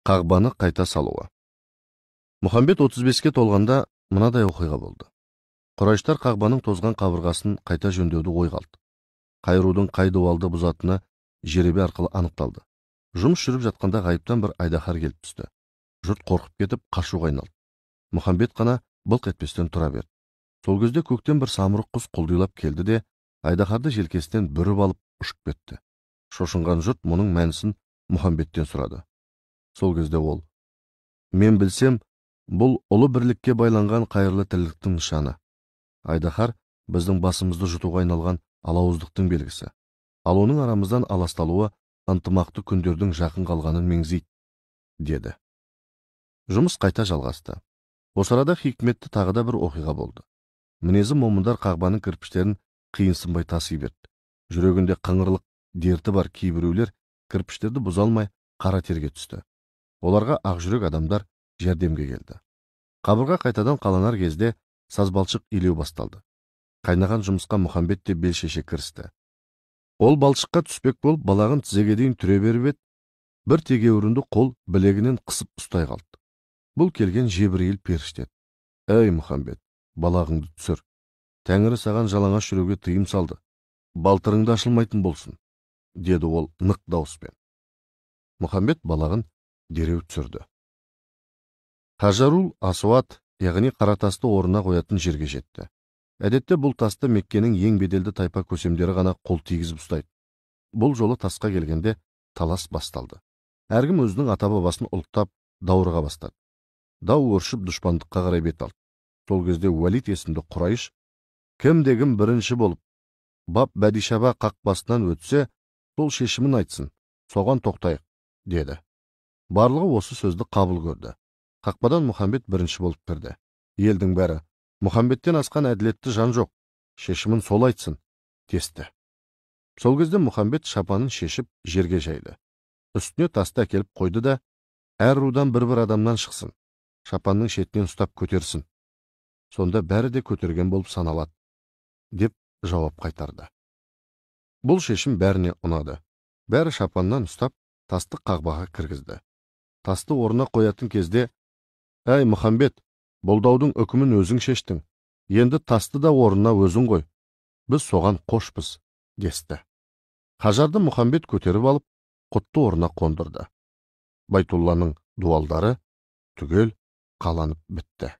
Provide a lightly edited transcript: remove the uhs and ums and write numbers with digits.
Қағбаны қайта салуы. Мұхаммед 35-ке толғанда мынадай оқиға болды. Құрайыштар қағбаның тозған қабырғасын қайта жөндеуді ойға алды. Қай рудың қай дуалды бұзатыны жеребе арқылы анықталды. Жұмыс жүріп жатқанда ғайыптан бір айдаһар келіп түсті. Жұрт қорқып кетіп, қашуға айналды. Мұхаммед қана былқ етпестен тұра берді. Сол кезде көктен бір самұрық құс құлдилап келді де, айдаһарды желкесінен бүріп алып ұшып кетті. Шошынған жұрт мұның мәнісін Мұхаммедтен сұрады. Сол кезде ол: "Мен білсем, бұл ұлы бірлікке байланған қайырлы тірліктің нышаны. Айдаһар біздің басымызды жұтуға айналған алауыздықтың белгісі. Ал оның арамыздан аласталуы ынтымақты күндердің жақын қалғанын меңзейді", деді. Жұмыс қайта жалғасты. Осы арада хикметті тағы да бір оқиға болды. Мінезі момындар қағбаның кірпіштерін қиынсынбай таси берді. Жүрегінде қыңырлық дерті бар кейбіреулер кірпіштерді бұза алмай қара терге түсті. Оларға ақжүрек адамдар жәрдемге келді. Қабырға қайтадан қаланар кезде сазбалшық илеу басталды. Қайнаған жұмысқа Мұхаммед те бел шеше кірісті. Ол балшыққа түспек болып балағын тізеге дейін түре беріп еді, бір тегеурінді қол білегінен қысып ұстай қалды. Бұл келген Жебірейіл періште. "Әй, Мұхаммед, балағыңды түсір. Тәңірі саған жалаңаш жүруге тыйым салды. Балтырыңды ашылмайтын болсын", деді ол нық дауыспен. Мұхаммед балағын дереу түсірді. Хажарул Асуат, яғни қара тасты орнына қоятын жерге жетті. Әдетте бұл тасты Меккенің ең беделді тайпа көсемдері ғана қол тигізіп ұстайды. Бұл жолы тасқа келгенде талас басталды. Әркім өзінің ата-бабасын ұлықтап даурыға бастады. Дау өршіп дұшпандыққа қарай бет алды. Сол кезде Уәлид есімді Құрайыш: "Кімде-кім бірінші болып Баб Бәдишаба қақпасынан өтсе, сол шешімін айтсын, соған тоқтайық", деді. Барлығы осы сөзді қабыл көрді. Қақпадан Мұхаммед бірінші болып кірді. Елдің бәрі: "Мұхаммедтен асқан әділетті жан жоқ, шешімін сол айтсын", десті. Сол кезде Мұхаммед шапанын шешіп жерге жайды. Үстіне тасты әкеліп қойды да, әр рудан бір-бір адамнан шықсын, шапанның шетінен ұстап көтерсін. Сонда бәрі де көтерген болып саналады, деп жауап қайтарды. Бұл шешім бәріне ұнады. Бәрі шапаннан ұстап, тасты қағбаға кіргізді. Тасты орнына қоятын кезде: "Әй, Мұхаммед, бұл даудың үкімін өзің шештің. Енді тасты да орнына өзің қой. Біз соған қошпыз", десті. Хажарды Мұхаммед көтеріп алып, құтты орнына қондырды. Байтулланың дуалдары түгел қаланып бітті.